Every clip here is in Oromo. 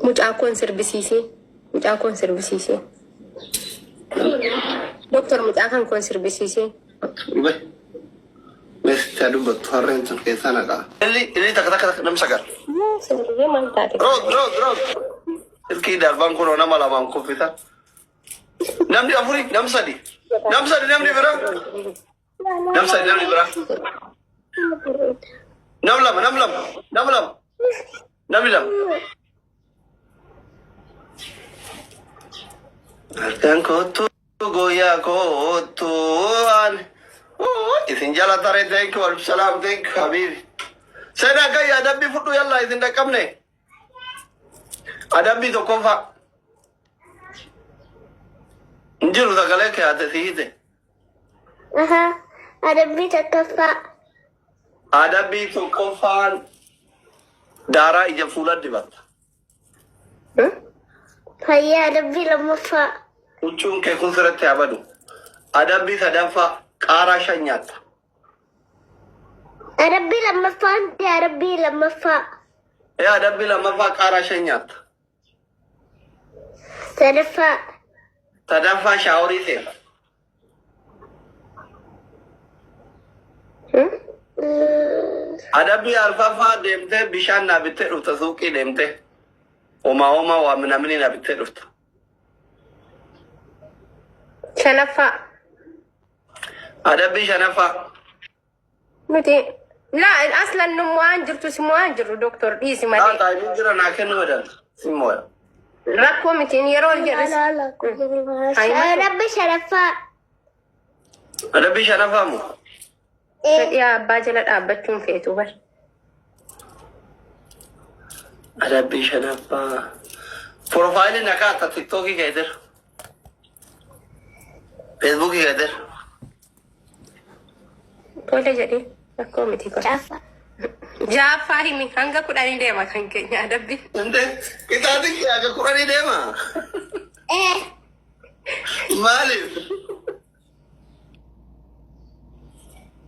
Mucaa koon sirbisiisee. Mucaa koon sirbisiisee. Doktor mucaa kan koon sirbisiisee. Ube. Meeshaa dubbattu harreen sun keessaa naqaa. Illi illi takka takka takka nam sagal. Sirbisee maal taate? Rood rood rood. Silkii darbaan kunoo nama lamaan kuffisa. Namni afuri nam sadi. Nam sadi namni biraa. Nam sadi namni biraa. Nam lama nam lama nam lama. Namni lama. Halkan kootu guyyaa kootu ani. Isin jala tare, thank you, alif salaam, thank you habibi. Seenaa gayya adabbii fudhu, yallaa isin dhaqqabne. Adabbii tokkoffaa. Hin jiru sagalee kee ate si hiite. Aha, adabbii tokkoffaa. Adabbii tokkoffaan daaraa ija fuula dibatta. Fayyaa, adabbii lammaffaa. Huccuun kee kun sirratti haa badu. Adabbii sadaffaa qaaraa shan nyaatta. Adabbii lammaffaan adabbii lammaffaa. Ee, adabbii lammaffaa qaaraa shan nyaatta. Sadaffaa. Sadaffaa shaaworii seena. Adabbii arfaffaa deemtee bishaan naa bittee dhufta, suuqii deemtee. Homaa homaa waa minamini naa bittee dhufta. Shanaffaa. Adabbii shanaffaa. Nuti laa aslan nu mo'aan jirtu, si mo'aan jirru, doktor, dhiisi Naa malee. taa'anii jira naa kennu medan. Simmoo. Rakkoo mitiin yeroo jedhus. Adabbii shanaffaa. Adabbii shanaffaa moo? Fedhii abbaa jala dhaabbachuun feetu bar. Adabbii shanaffaa. Profaayilii na kaata TikTokii keetir. Feesbuukii keetir. Tole jedhee, rakkoo miti kun. Jaaffaa. Jaaffaa himi, hanga 10 deema kan keenya adabbi. Inte qixaatiin kee haga 10 deema. Ee. Maaliif?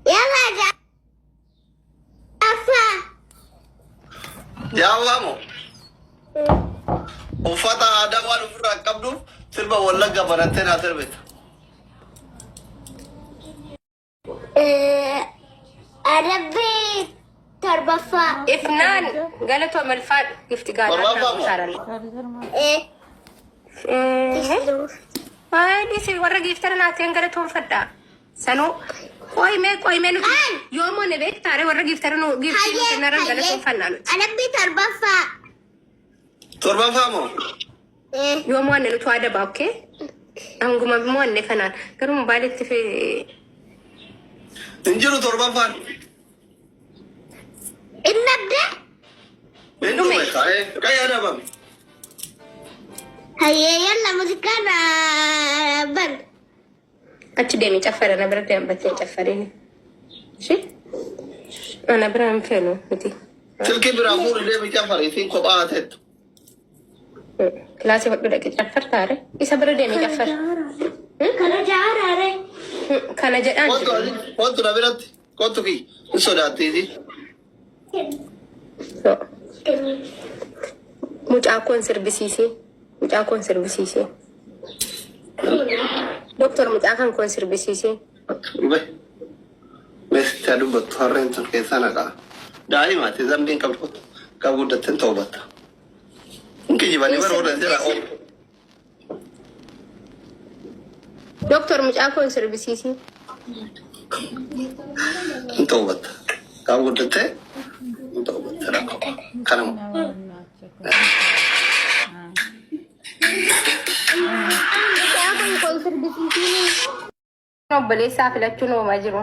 Yalla, jaaffaa. Jaaffaa moo? Uffata aadaa waan ofirraa hin qabduuf sirba Wallagga banattee naa sirbita. Adabbii torbaffaa. Ifnaan galatoo malfaadhu gifti gaadhaa. Torbaffaa moo? Ee. Ay, warra giiftara naateen galatoonfadhaa. Sanuu qoyimee qoyimee nuti yoomoo ne beektaare, warra giiftara nu giiftii nu kennaran galatoonfannaa nuti. Adabbii torbaffaa. Torbaffaa moo? Ee. Yoomoo anne nuti waa dabaa, okay? Hanguma mo'anne kanaan garuu mobaayilitti fi Hin jiru torbaffaan. Inni abdee. Hin dhume. Qayyee adabame. Hayyee, yalla, muuziqaa naa ban. Achi deemi caffara, na bira deembattee caffariin. Ishee ana bira hin feenu miti. Silkii biraa fuudhi deemi cafari isiin kophaa haasettu. Kilaasii hodhu dhaqi caffartaare, isa bira deemi caffar. Kana jaaraare. Kana jedhaan Kottu jiru. asi kottu na biratti kottu kiyya hin sodaattiisi. Mucaa koon sirbisiisee. Mucaa koon sirbisiisee. Doktor, mucaa kan koon sirbisiisee. Ube. Meeshaa dubbattu harreen sun keessaa naqaa. Daa'imaati zambiin qabdu kan guddatteen toobatta. Hin kijibanii bara warra jira. Doktor, mucaa koon sirbisiisee. Hin toobatta. Kan guddattee hin toobatta rakkoo. Kanuma. Mucaa kan koon sirbisiisee. Obboleessaa filachuun oomaa jiru.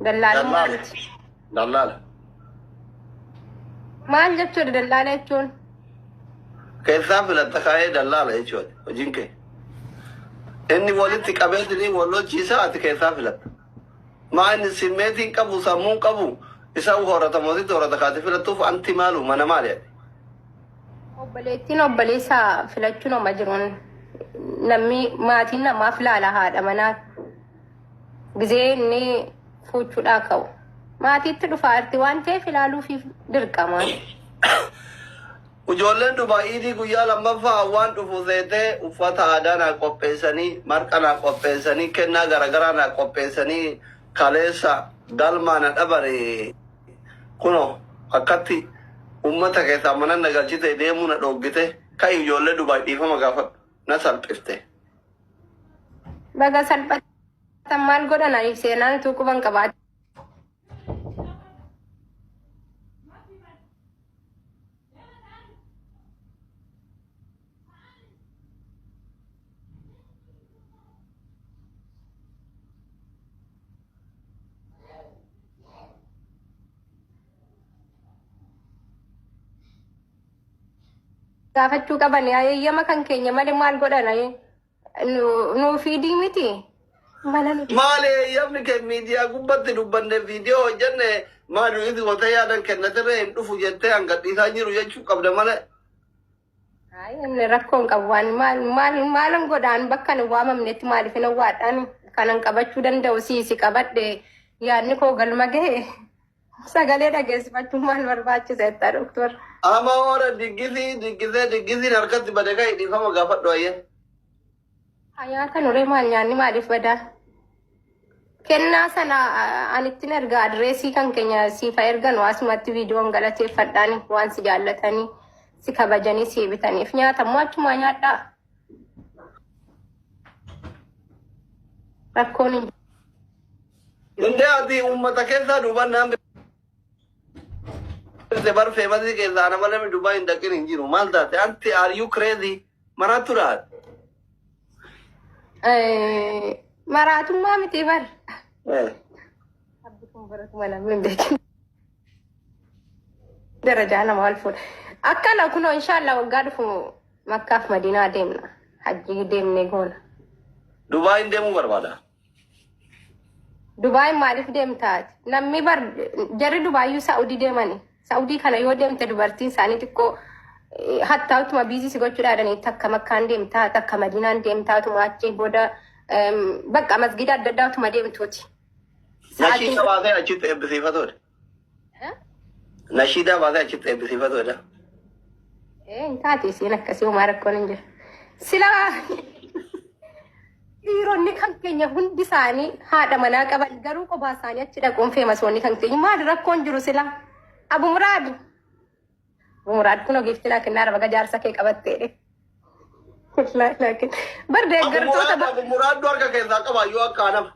Dallaalummaa Dallaala. miti. Dallaala. Maal jechuudha dallaala jechuun? Keessaa filatta kaa'ee dallaala jechuudha hojiin kee. Inni walitti qabeetinii wal lolchiisa, ati keessaa filatta. Maa inni simmeetiin qabu, sammuun qabu, isa horata mootitti horata kaati filattuuf anti maalu mana maali ati? Obboleettiin obboleessaa filachuun oomaa jiruun namni maatiin namaaf laala, haadha manaa gizee inni fuuchuudhaa ka'u. Maatiitti dhufaa jirti waan ta'eef ilaaluufiif dirqama. Ijoolleen Dubaay iidii guyyaa lammaffaa waan dhufu seetee uffata aadaa naa qopheessanii, marqa naa qopheessanii, kennaa garaagaraa naa qopheessanii, kaleessa galmaa na dhabare. Kunoo akkatti uummata keessaa mana na galchite, deemuu na dhooggite. Ka'i, ijoollee Dubaay dhiifama gaafadhu, na salphifte. Baga salphatan, maal godhan? Aniif seenaan utuu quban qabaate. Gaafachuu qaban eeyyama kan keenya malee maal godhan? Nuu fiidii miti. Mana nuti. Maali eeyyamni kee? Miidiyaa gubbatti dubbanne, viidiyoo hojjenne, maali itti gootee yaadan kennatirree hin dhufu jettee hanga dhiisaa jiru jechuu qabda malee. Ay, inni rakkoo hin qabu. Waan maal maal maalan godhaan? Bakka hin waamamnetti maaliif hin waadhaan? Kanan qabachuu danda'u siisi qabadhe, yaadni koo galma gahe, sagalee dhageessifachuun maal barbaachisa jettaa, doktor? Ama hora diggisii diggisee diggisiin harkatti bade, ka'e dhiifama gaafadhu ayyee. Nyaata nuree, maal nyaanni maaliif badaa? Kennaa sana anittin erga, adreesii kan keenya siifa ergan, asumatti viidiyoon galateeffadhaan waan si jaallatanii si kabajanii si bitaniif nyaata immoo achumaa nyaadhaa. Rakkoon hin Hundee ati uummata keessaa duuban naan birte bar feemasii keessaa nama namni Dubaay hin dhaqin hin jiru. Maal taate? Anti, are you crazy? Maraattu dha. Maraatummaa miti bar. Abbi kun baratuma namni hin beekin. Darajaa nama wal fuudha. Akkana kunoo, inshallah waggaa dhufu Makkaaf Madiinaa deemna. Hajjii deemnee goona. Dubaay hin deemuu barbaada. Dubaay maaliif deemtaati? Namni bar jarri Dubaayyuu Saa'udii deemani. Saa'udii kana yoo deemte dubartiin isaanii xiqqoo hattaa utuma busy si gochuudhaadhani takka Makkaan deemtaa, takka Madiinaan deemtaa, utuma achii booda bakka masgida adda addaa utuma deemtuuti. Nashiida baasee achitti eebbisiifatoodha. Nashiidaa baasee achitti eebbisiifatoodha. Hin taate isiin akkasii, homaa rakkoon hin jiru. Sila dhiironni kan keenya hundi isaanii haadha manaa qaban, garuu kophaa isaanii achi dhaquun famousoonni kan keenya maali rakkoon jiru sila? Abu Muraad. Abu Muraad kun ogeettii kennaa baga jaarsa kee qabatteedhe. Bar deeggartoota bar Abu Muraaddu harka keessaa qaba yoo akka anaf.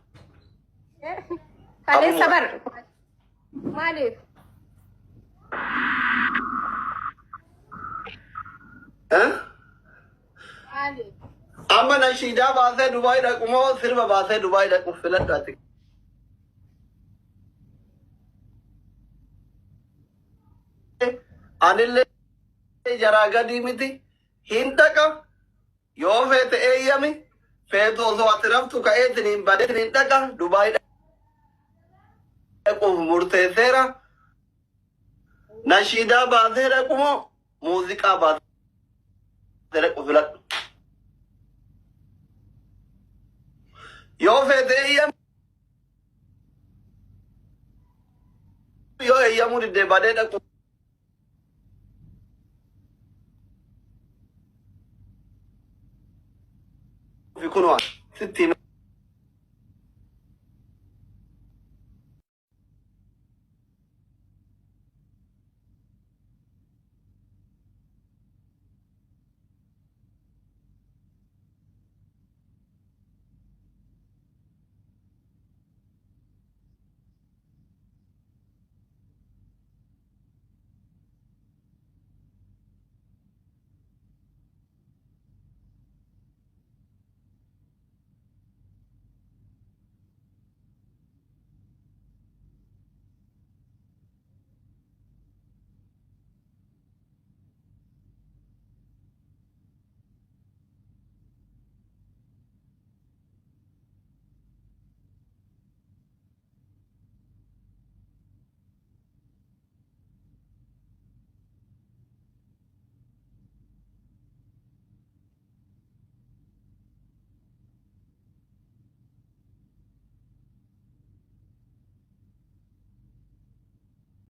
Kaleessa bar maaliif? Maaliif? Amma nashiidaa baasee Dubaay dhaqu moo sirba baasee Dubaay dhaqu filadhu ati. Anillee jaraa gadii miti, hin dhaqa. Yoo feete eeyyami, feetu osoo ati raftu ka'eetiin hin badeetiin hin dhaqa. Dubaay dhaquuf murteesseera. Nashiidaa baasee dhaqu moo muuziqaa baasee dhaqu filadhu. Yoo feete eeyyami, yoo eeyyamuu didde badee dhaqu. Fi kunoo sitti hime.